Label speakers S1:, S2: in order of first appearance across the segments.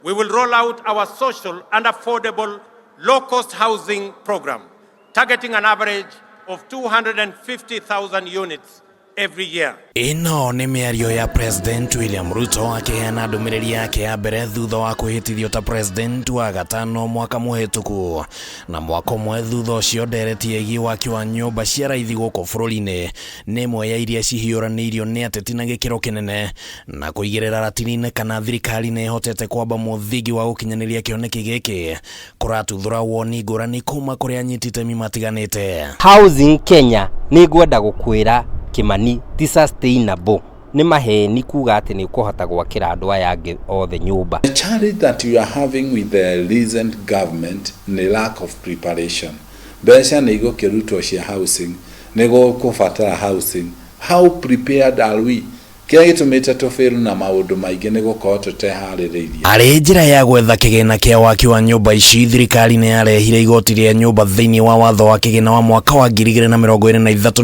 S1: We will roll out our social and affordable low-cost housing program, targeting an average of 250,000 units every year.
S2: Ĩno nĩ mĩario ya President William Ruto akĩheana ndũmĩrĩri yake ya mbere thutha wa kwĩhĩtithio ta President wa gatano mwaka mũhĩtũku. Na mwaka ũmwe thutha ũcio, ndereti ĩgiĩ waki wa nyũmba cia raithi gũkũ bũrũri-inĩ nĩ ĩmwe ya iria cihiũranĩirio nĩ ateti na gĩkĩro kĩnene na kũigĩrĩra ratiri-inĩ kana thirikari nĩ ĩhotete kwamba mũthingi wa gũkinyanĩria kĩoneki gĩkĩ kũratuthũra woni ngũrani kuma kũrĩ anyiti itemi matiganĩte.
S3: Housing Kenya, nĩ ngwenda gũkwĩra Kĩmani, ti sustainable. Nĩ maheni kuga atĩ nĩ ũkũhota gwakĩra andũ aya angĩ othe nyũmba.
S4: The challenge that we are having with the recent government nĩ lack of preparation. Mbeca nĩ igũkĩrutwo cia housing, nĩ gũkũbatara housing. How prepared are we? Kĩrĩa gĩtũmĩte tũbĩrwo na maũndũ maingĩ nĩ gũkorwo tũteharĩrĩirie.
S2: Arĩ njĩra ya gwetha kĩgĩna kĩa waki wa nyũmba ici, thirikari nĩ yarehire igoti rĩa nyũmba thĩinĩ wa watho wa kĩgĩna wa mwaka wa 2023 na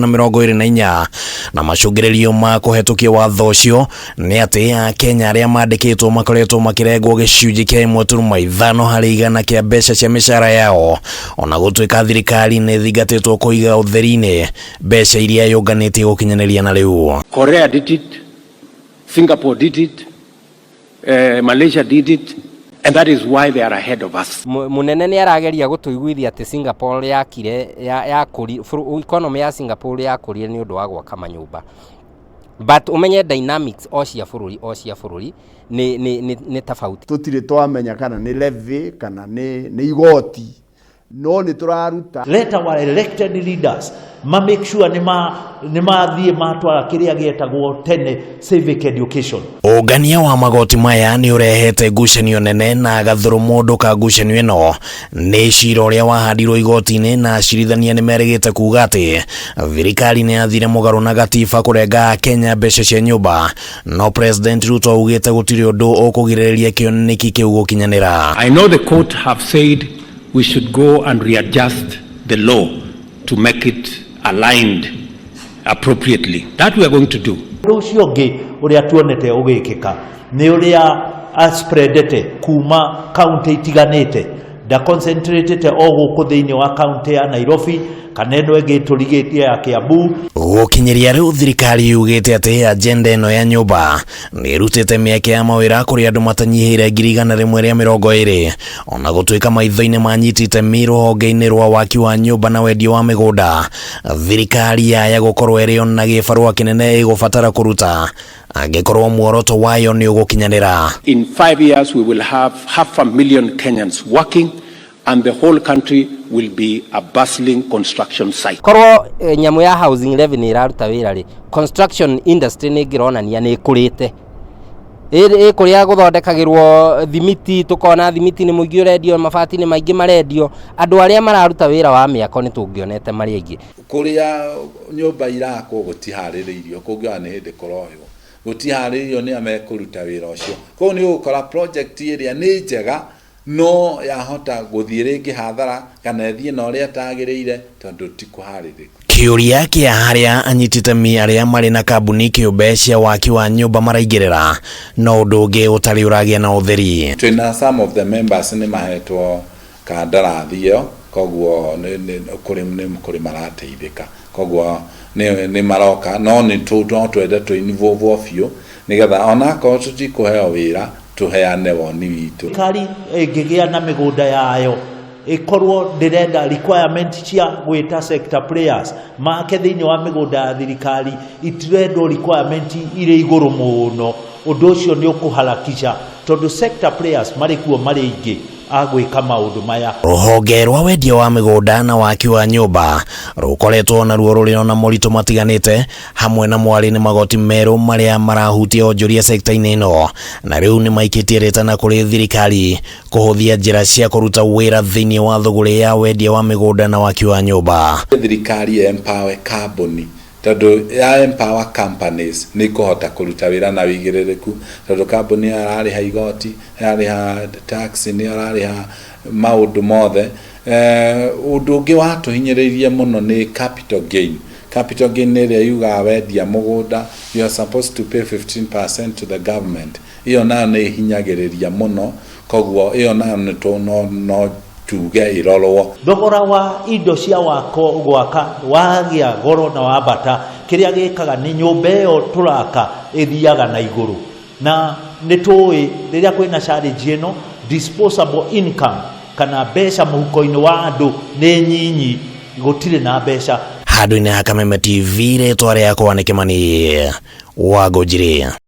S2: 24, na macũngĩrĩrio ma kũhetũkia watho ũcio nĩ atĩ Akenya arĩa mandĩkĩtwo makoretwo makĩrengwo gĩcunjĩ kĩa 1.5% kĩa mbeca cia mĩcara yao, ona gũtuĩka thirikari nĩ ĩthingatĩtwo kũiga ũtheri-inĩ mbeca iria yũnganĩtie gũkinyanĩria na rĩu.
S5: Korea did it, Singapore did it, Malaysia did it, and that is why they are ahead of us.
S3: Mũnene nĩ arageria gũtũiguithia atĩ Singapore yakire yakũri economy ya Singapore yakũrire nĩ ũndũ wa gwaka manyũmba, but ũmenye dynamics o cia bũrũri o cia bũrũri nĩ tofauti.
S6: Tũtirĩ twamenya kana nĩ levy kana nĩ igoti, no nĩ tũraruta.
S7: Let our elected leaders ma make sure nĩ mathiĩ matwara kĩrĩa gĩetagwo tene civic education.
S2: Ũngania wa magoti maya nĩ ũrehete ngucanio nene, na gathũrũ mũndũ ka ngucanio ĩno nĩ cira ũrĩa wahandirwo igoti-inĩ, na acirithania nĩ merĩgĩte kuga atĩ thirikari nĩ yathire mũgarũ na gatiba kũrenga Kenya mbeca cia nyũmba, no President Ruto augĩte gũtirĩ ũndũ ũkũgirĩrĩria kĩoneki kĩu gũkinyanĩra.
S5: I know the court have said we should go and readjust the law to make it aligned appropriately. That we are going to do.
S7: Ũndũ ũcio ũngĩ ũrĩa tuonete ũgĩkĩka nĩ ũrĩa aspreadete kuma kaunti itiganĩte, ndaconcentratete o gũkũ thĩinĩ wa kaunti ya Nairobi kana ĩno ĩngĩ tũrigĩtie ya Kiambu.
S2: Gũkinyĩria rĩu, thirikari yugĩte atĩ agenda ĩno ya nyũmba nĩ ĩrutĩte mĩeke ya mawĩra kũrĩ andũ matanyihĩire 120,000, ona gũtuĩka maitho-inĩ manyiti itemi rũhonge-inĩ rwa waki wa nyũmba na wendia wa mĩgũnda, thirikari yaya gũkorwo ĩrĩ ona gĩbarũa kĩnene ĩgũbatara kũruta angĩkorwo muoroto wayo nĩ ũgũkinyanĩra.
S5: In 5 years, we will have half a million Kenyans working, and the whole country will be a bustling construction site.
S3: Korwo nyamũ ya housing levy nĩ ĩraruta wĩra rĩ, construction industry nĩ ĩngĩronania nĩ ĩkũrĩte ĩ kũrĩa gũthondekagĩrwo thimiti, tũkona thimiti nĩ mũingĩ ũrendio, mabati nĩ maingĩ marendio, andũ arĩa mararuta wĩra wa mĩako nĩ tũngĩonete marĩ aingĩ.
S4: Kũrĩa nyũmba irakwo gũtiharĩrĩirio, kũngĩona nĩ hĩndĩ kũroywo, gũtiharĩrĩirio nĩ a mekũruta wĩra ũcio. Koguo nĩ ũgũkora project ĩrĩa nĩ njega no yahota gũthiĩ rĩngĩ hathara kana ĩthiĩ na ũrĩa ĩtagĩrĩire tondũ ti kũharĩrĩku.
S2: Kĩũria kĩa harĩa anyiti itemi arĩa marĩ na kambuni kĩũmbe cia waki wa nyũmba maraingĩrĩra no ũndũ ũngĩ ũtarĩ ũragĩa na ũtheri.
S4: Twĩna some of the members nĩ mahetwo kandarathi ĩyo, koguo nĩ kũrĩ marateithĩka, koguo nĩ maroka, no nĩ no twende tũ involve biũ nĩgetha onakorwo tũtikũheo wĩra, tũheane woni witũ.
S7: Thirikari ĩngĩgĩa na mĩgũnda yayo, ĩkorwo ndĩrenda requirement cia gwĩta sector players make thĩinĩ wa mĩgũnda ya thirikari, itirendwo requirement irĩ igũrũ mũno, ũndũ ũcio nĩ ũkũharakisha tondũ sector players marĩ kuo marĩ aingĩ a gwĩka maũndũ maya.
S2: Rũhonge rwa wendia wa mĩgũnda na waki wa nyũmba rũkoretwo naruo rũrĩ na moritũ matiganĩte, hamwe na mwarĩ nĩ magoti merũ marĩa marahutia onjoria sekta-inĩ ĩno, na rĩu nĩ maikĩtie rĩtana kũrĩ thirikari kũhũthia njĩra cia kũruta wĩra thĩinĩ wa thũgũrĩ ya wendia wa mĩgũnda na waki wa nyũmba.
S4: Thirikari empower kambuni, tondũ ya empower companies nĩ ikũhota kũruta wĩra na wĩigĩrĩrĩku, tondũ kambuni ĩyo ararĩha igoti, ararĩha tax, nĩ ararĩha maũndũ mothe. Ũndũ ũngĩ watũhinyĩrĩirie mũno nĩ capital gain. Capital gain nĩ ĩrĩa yugaga wendia mũgũnda, you are supposed to pay 15% to the government. Ĩyo nayo nĩ ĩhinyagĩrĩria mũno. Koguo ĩyo nayo nĩ no tuge ĩrorwo.
S7: Thogora wa indo cia wako gwaka wagĩa goro na wambata, kĩrĩa gĩkaga nĩ nyũmba ĩyo tũraka ĩthiaga na igũrũ, na nĩ tũĩ rĩrĩa kwĩna challenge ĩno, disposable income kana mbeca mũhuko-inĩ wa andũ nĩ nyinyi, gũtirĩ na mbeca.
S2: Handũ-inĩ ha Kameme TV, rĩtwa rĩakwa nĩ Kĩmani wa Ngũnjiri.